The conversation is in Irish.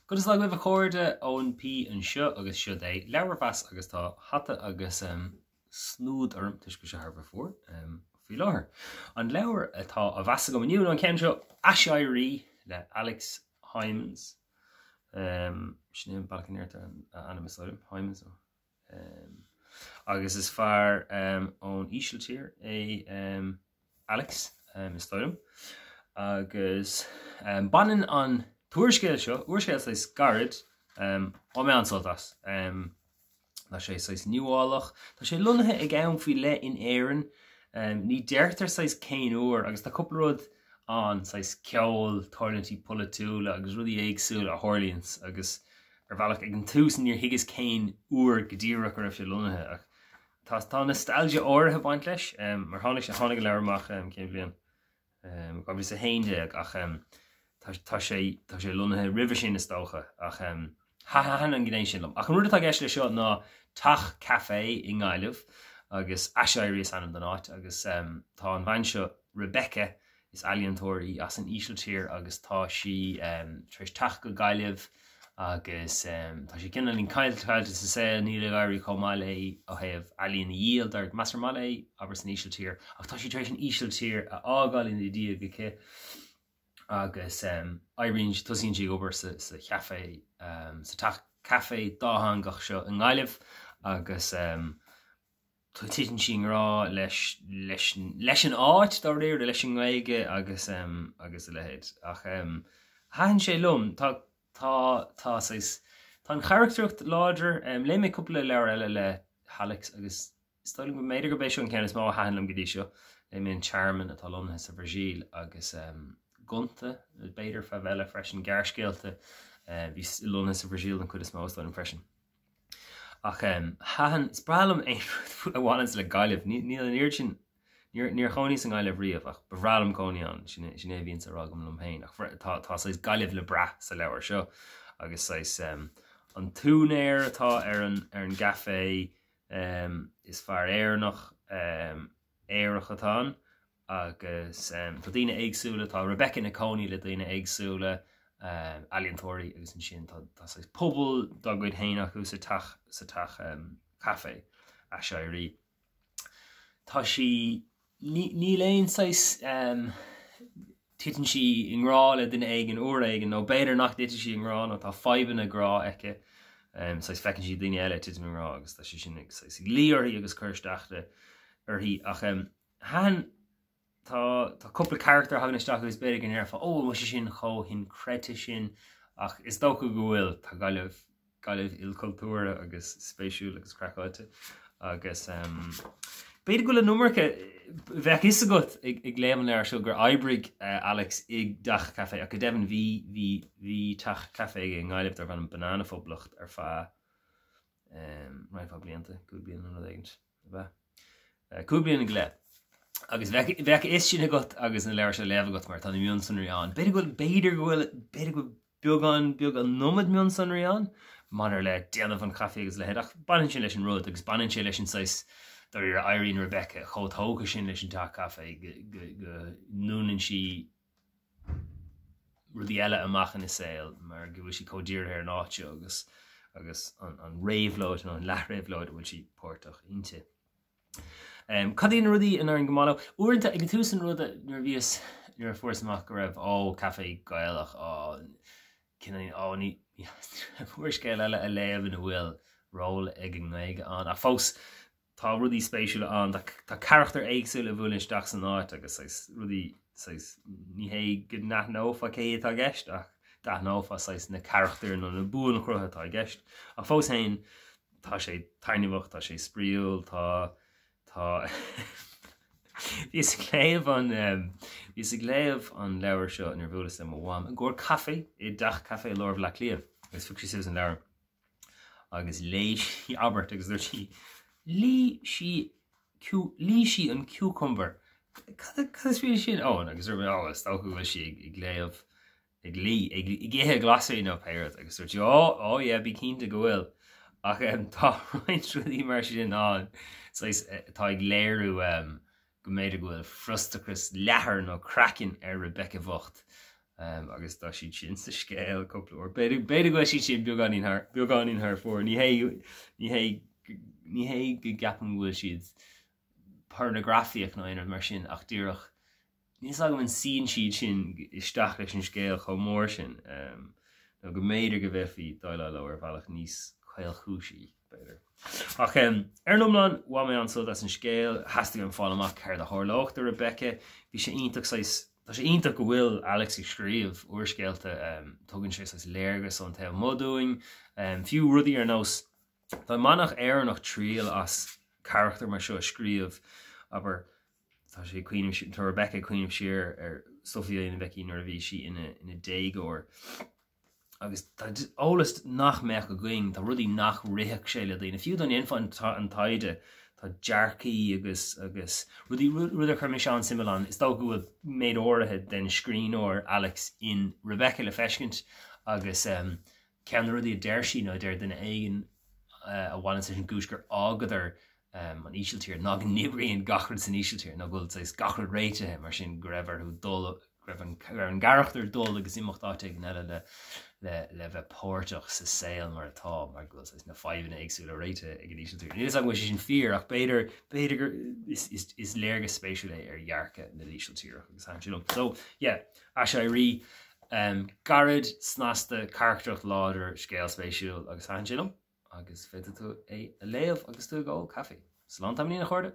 Conas atá agaibh a chairde, Eoin P anseo agus seod é leabharmheas agus tá hata agus snúd orm toisc go bhfuil sé thar a bheith fuar faoi láthair. An leabhar atá á mheas agam inniu ná an ceann seo, Aiséirí le Alex Hijmans. Sin é an bealach a ndeirtear a ainm is dóigh liom, Hijmans nó. Agus is fear ón Ísiltír é Alex, is dóigh liom. Agus baineann an t-úrscéal seo, úrscéal saghas gairid, bhain mé an-sult as. Tá sé saghas nuálach. Tá sé lonnaithe ag am faoi leith in Éirinn. Ní deirtear saghas cén uair agus tá cúpla rud ann, saghas ceol, tarlúintí polaitiúla agus rudaí éagsúla a tharlaíonns agus Ar bhealach, ag an tús níor thuigeas cén uair go díreach a raibh sé lonnaithe ach tá tá nostalgia áirithe ag baint leis mar tháinig sé tháinig an leabhar amach cén bhliain? 2011 ach tá tá sé tá sé lonnaithe roimhe sin is dócha ach thaitin an ghné sin liom. Ach an rud atá i gceist leis seo ná teach caife i nGaillimh agus Aiséirí is ainm don áit agus tá an bhean seo Rebecca Is ealaíontóir í as an Ísiltír agus tá sí tar éis teacht go Gaillimh agus tá sí cineáilín caillte sa saol, níl ag éirí chomh maith léi ó thaobh ealaín a dhíol, dar measartha maith léi, abair san Ísiltír, ach tá sí tar éis an Ísiltír a fhágáil ina diaidh aici agus oibríonn, tosaíonn sí ag obair sa chaife, sa teach caife dátheangach seo i nGaillimh agus. titeann sí i ngrá leis, leis, leis an áit, dáiríre, leis an nGaeilge agus, agus a leithéid. Ach thaitin sé liom. Tá, tá, tá saghas, tá an charachtracht láidir. Léigh mé cúpla leabhar eile le hAlex agus is dóigh liom go mb'fhéidir gurb é seo an ceann is mó a thaitin liom go dtí seo. Léigh mé An Tearmann atá lonnaithe sa Bhrasaíl agus Gonta, b'fhéidir, Favela freisin, gearrscéalta, bhí lonnaithe sa Bhrasaíl den chuid is mó is dóigh liom freisin. Ach thaitin, is breá liom aon rud a bhaineanns le Gaillimh. Níl an oiread sin, níor chónaíos i nGaillimh riamh ach ba bhreá liom cónaí ann, sin é a bhíonns á rá agam liom féin. Ach tá tá saghas Gaillimh le brath sa leabhar seo agus saghas an t-úinéir atá ar an ar an gcaife, is fear Éireannach, aerach atá ann agus tá daoine éagsúla, tá Rebecca ina cónaí le daoine éagsúla, ealaíontóirí agus ansin tá tá saghas pobal dá gcuid féin acu sa teach sa teach caife, Aiséirí. Tá sí, níl aon saghas titeann sí i ngrá le duine éigin uair éigin nó b'fhéidir nach dtiteann sí i ngrá nó tá fadhbanna grá aici, saghas feiceann sí daoine eile ag titim i ngrá agus tá sé sin ag saghas ag luí uirthi agus cur isteach uirthi ach thaitin tá tá cúpla carachtar a thagann isteach agus b'fhéidir go ndéarfá ó an bhfuil sé sin chomh hinchreidte sin ach is dócha go bhfuil tá Gaillimh Gaillimh ilchultúrtha agus spéisiúil agus craiceáilte agus b'fhéidir go bhfuil an iomarca bheadh a fhios agat ag léamh an leabhair seo gur oibrigh Alex i dteach caife ach go deimhin bhí bhí bhí teach caife aige i nGaillimh darbh ainm Banana Phoblacht ar feadh roinnt mhaith blianta, 5 bliana nó rud éigin, ab ea? 5 bliana go leith. Agus bheadh a fhios sin agat agus an leabhar seo á léamh agat mar tá na mionsonraí ann. B'fhéidir go bhfuil, b'fhéidir go bhfuil, b'fhéidir go bhfuil beagán beag an iomad mionsonraí ann maidir le déanamh an chaife agus a leithéid ach baineann sé leis an rud agus baineann sé leis an saghas dáiríre éiríonn Rebecca chomh tógtha sin leis an teach caife go, go, go ndúnann sí rudaí eile amach ina saol mar go bhfuil sí chomh dírithe ar an áit seo agus agus an, an réabhlóid nó an leathréabhlóid a bhfuil sí páirteach inti. Cad iad na rudaí a n-éiríonn go maith leo? Uaireanta, ag an tús an rud nuair a bhíos, nuair a fuaireas amach go raibh, ó, caife Gaelach, ó, cineál, ó, ní, úrscéal eile a léamh ina bhfuil ról ag an nGaeilge ann, ach fós tá rudaí spéisiúla ann, tá, tá carachtair éagsúla a bhuaileann isteach san áit agus saghas rudaí, saghas, ní hé go n-aithneofá cé atá i gceist ach d'aithneofá saghas na carachtair nó na buanchrutha atá i gceist. Ach fós féin, Tá sé taitneamhach, tá sé spraíúil, tá, tá Bhíos ag léamh an, bhíos ag léamh an leabhar seo nuair a bhuaileas le mo mham i gcomhair caife i dteach caife i lár Bhaile Átha Cliath agus phioc sí suas an leabhar agus léigh sí abairt agus dúirt sí Luigh sí, luigh sí an cucumber. Cad, cad is brí sin? Ó, agus dúirt mé, ó, is dócha go bhfuil sí ag léamh ag luí, ag ithe glasraí nó pé rud agus dúirt sí, ó, ó yeah, bí cinnte go bhfuil. Ach tá roinnt rudaí mar sin ann, saghas, atá ag léiriú go mb'fhéidir go bhfuil frustrachas leathair nó craicinn ar Rebecca bhocht. Agus tá siad sin sa scéal cúpla uair. B'fhéidir go bhfuil siad sin beagáinín thar, beagáinín thar fóir. Ní hé, ní hé, ní hé go gceapaim go bhfuil siad pornagrafaíoch nó aon rud mar sin ach díreach níl a fhios agam an suíonn siad sin isteach leis an scéal chomh mór sin nó go mb'fhéidir go bhféadfaí déileáil leo ar bhealach níos caolchúisí, b'fhéidir. Ach ar an iomlán, bhain mé an-sult as an scéal, theastaigh uaim fáil amach céard a tharlódh do Rebecca. Bhí sé iontach saghas, tá sé iontach go bhfuil Alex ag scríobh úrscéalta, tugann sé saghas léargas ón taobh amuigh dúinn, fiú rudaí ar nós Dá mbainfeadh Éireannach triail as carachtar mar seo a scríobh, abair, tá sé ag cuimhneamh, tá Rebecca ag cuimhneamh siar ar stuff a bhí á dhéanamh aici nuair a bhí sí ina, ina déagóir. Agus tá eolas nach mbeadh againn, tá rudaí nach rithfeadh sé le daoine, fiú dá ndéanfá an, an taighde, tá dearcaí agus, agus rudaí, rud a chuir mise an-suim ann, is dócha go bhfuil méid áirithe den scríbhneoir Alex in Rebecca le feiscint agus um, Ceann de na rudaí a deir sí nó a deir duine éigin a bhaineanns leis an gcúis gur fhágadar an Ísiltír ná go n-oibríonn gach rud san Ísiltír nó go bhfuil saghas gach rud réitithe mar sin go raibh orthu dul, go raibh an, go raibh ar an gcarachtar dul agus imeacht áit éigin eile le, le, le bheith páirteach sa saol mar atá mar go bhfuil saghas na fadhbanna éagsúla réitithe ag an Ísiltír. Níl a fhios agam an bhfuil sé sin fíor ach b'fhéidir, b'fhéidir gur, is, is, is léargas spéisiúil é ar dhearcadh na hÍsiltíreach agus thaitin sé liom. So, yeah, Aiséirí. Gairid, snasta, carachtracht láidir, scéal spéisiúil agus thaitin sé liom agus féadfaidh tú é a léamh agus tú ag ól caife. Slán tamaillín a chairde!